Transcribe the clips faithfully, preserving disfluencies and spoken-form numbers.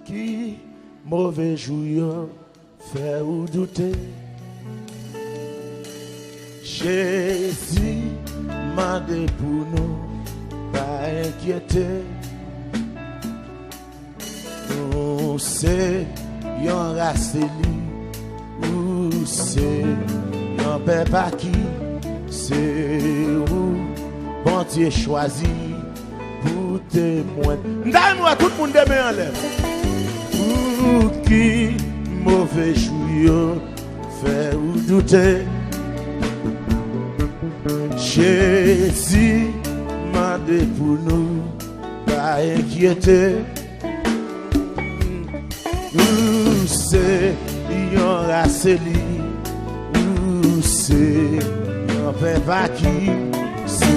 Ki move jou yo fè ou doute? Jezi mande pou nou pa enkyete. Nou se yon ras eli, ou se yon pèp aki, se ou Bondye chwazi pou temwen. M ta renmen wè tout moun de men anlè. Pou ki move jou yo fè ou doute? Jezi mande pou nou pa enkyete. Ou se yon ras eli, ou se yon pèp aki, se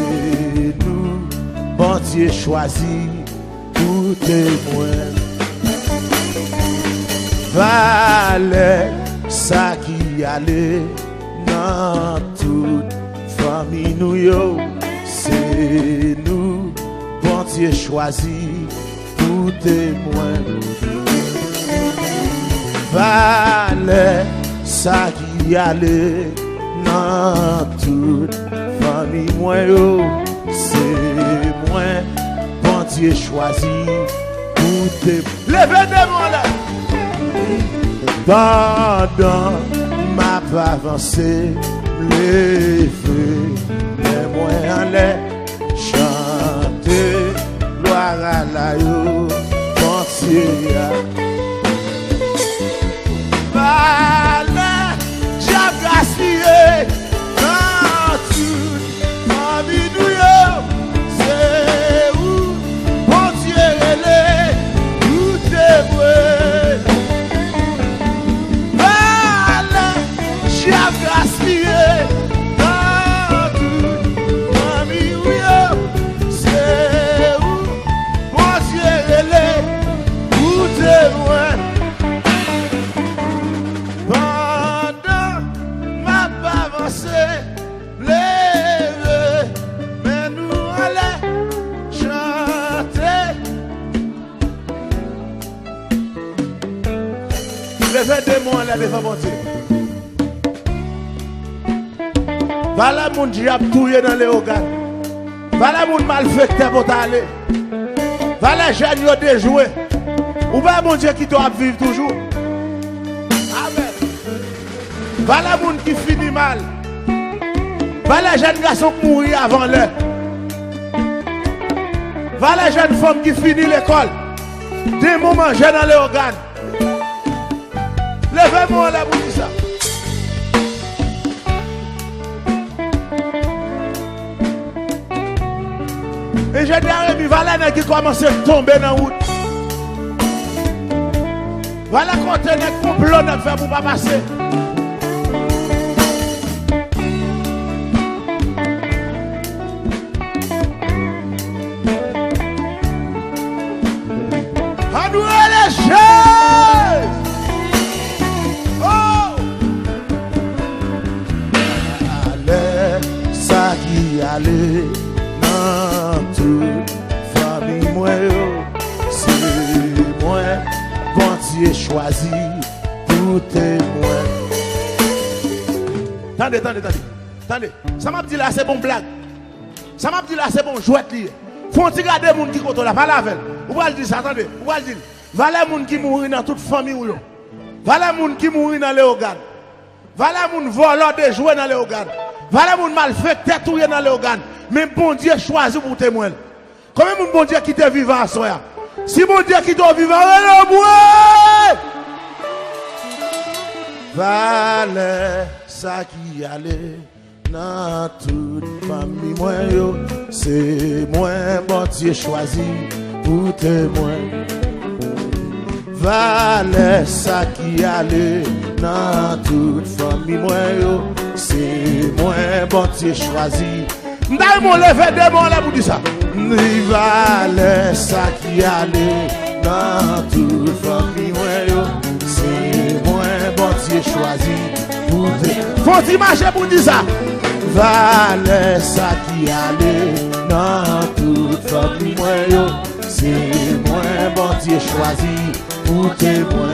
nou Bondye chwazi pou temwen. Valè sa ki ale nan tout fanmi nou yo, se nou Bondye chwazi pou temwen. Valè sa ki ale nan tout fanmi mwen yo, se mwen Bondye chwazi pou temwen. Leve de men w anlè. Pandan m ap avanse, m leve men mwen anlè, chante glwa a la yo Bondye a. Valè djab gaspiye nan tout fanmi nou yo, se ou Bondye rele pou temwen. Valè djab gaspiye nan tout fanmi nou yo, se ou Bondye rele pou temwen. Pandan m ap avanse, leve men nou anlè, chante. Leve de men w anlè devan Bondye. Valè moun djab touye nan Leyogàn. Valè moun malfektè pote ale. Valè jèn yo dejwe. Ou pa wè Bondye kite w ap viv toujou. Amèn. Valè moun ki fini mal. Valè jèn gason k mouri avan lè. Valè jèn fanm ki fini lekòl. Denmon manje nan Leyogàn. Leve men w anlè pou di sa. Enjenyè Remy, valè nèg ki kòmanse tonbe nan wout. Valè kote nèg konplo nèg fè pou pa pase. Ann rele Jezi! Oh! Valè sa ki ale nan tout fanmi mwen yo, se mwen Bondye chwazi pou temwen. Tande, tande, tande. Tande. Sa m ap di la, se pa yon blag. Sa m ap di la, se pa yon jwèt li ye. Fè yon ti gade moun ki kote w la, pale avè l. Ou pral di sa, tande. Ou pral di l. Valè moun ki mouri nan tout fanmi w yo. Valè moun ki mouri nan Leyogàn. Valè moun vòlò dejwe nan Leyogàn. Valè moun malfektè touye nan Leyogàn. Men Bondye chwazi pou temwen l. Konbyen moun Bondye kite vivan aswè a? Si Bondye kite w vivan, rele mwen! Valè sa ki ale nan tout fanmi mwen yo, se mwen Bondye chwazi pou temwen. Valè sa ki ale nan tout fanmi mwen yo, se mwen Bondye chwazi. M ta renmen w leve de men w anlè pou di sa. Ni valè sa ki ale nan tout fanmi mwen yo, se mwen Bondye chwazi pou te. Fò ti mache pou di sa. Valè sa ki ale nan tout fanmi mwen yo, se mwen Bondye. Bondye chwazi pou temwen.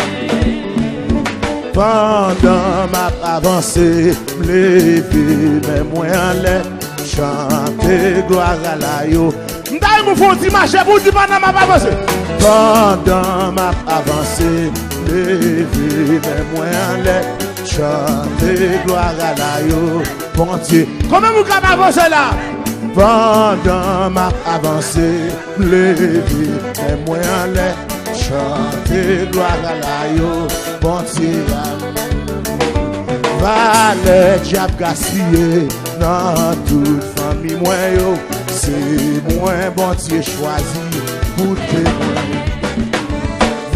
Pandan m ap avanse, m leve men mwen anlè, chante glwa a la yo. M ta renmen fè yon ti mache pou di pandan m ap avanse. Pandan m ap avanse, m leve men mwen anlè, chante glwa a la yo. Bondye. Konbyen moun k ap avanse la? Pandan m ap avanse, m leve men mwen anlè, chante glwa a la yo, Bondye a. Valè dyab gaspiye nan tout fanmi mwen yo, se mwen Bondye chwazi pou temwen.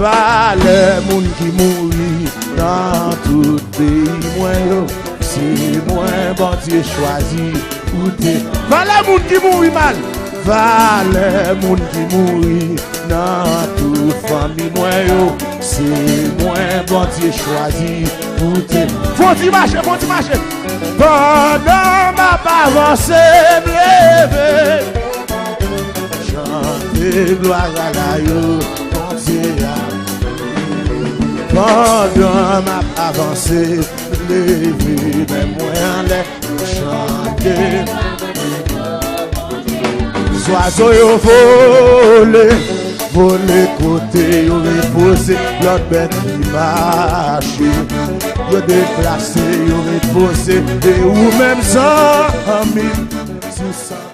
Valè moun ki mouri nan tout peyi mwen yo, se mwen Bondye chwazi pou te. Valè moun ki mouri mal. Valè moun ki mouri nan tout fanmi mwen yo, se mwen Bondye chwazi pou te. Fò ti mache, fò ti mache. Pandan m ap avanse, m leve, chante glwa a la yo, Bondye a. Pandan m ap avanse, m leve men mwen anlè, chante. Zwazo yo vole, vole kote yo repoze, lòt bèt ki mache yo deplase, yo repoze. E ou menm zanmi, sou sa.